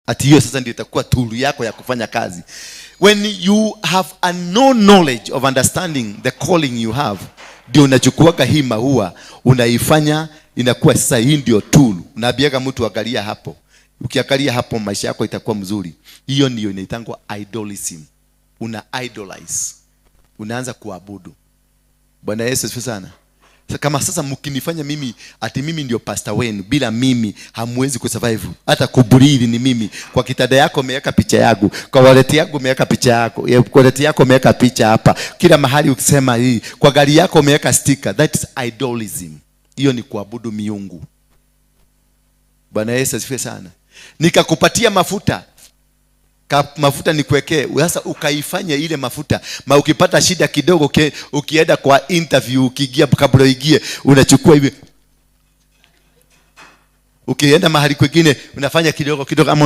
Ati hiyo sasa ndio itakuwa tool yako ya kufanya kazi. When you have a no knowledge of understanding the calling you have, ndio unachukuaga hii maua, unaifanya inakuwa sasa hii ndio tool. Unaambiaga mtu, "Angalia hapo, ukiangalia hapo maisha yako itakuwa mzuri." Hiyo ndio inaitangwa idolism. Una idolize, unaanza kuabudu. Bwana Yesu asifiwe sana. Sasa kama sasa mkinifanya mimi ati mimi ndio pastor wenu, bila mimi hamwezi kusurvive. Hata kubreathe ni mimi. Kwa kitanda yako umeweka picha yangu, kwa wallet yangu umeweka picha yako, kwa wallet yako umeweka picha hapa, kila mahali ukisema hii, kwa gari yako umeweka sticker. That is idolism. Hiyo ni kuabudu miungu. Bwana Yesu asifiwe sana. Nikakupatia mafuta ka mafuta nikuwekee, sasa ukaifanya ile mafuta ma ukipata shida kidogo ukienda kwa interview, ukiingia, kabla uingie unachukua hivi, ukienda mahali kwingine unafanya kidogo kidogo ama.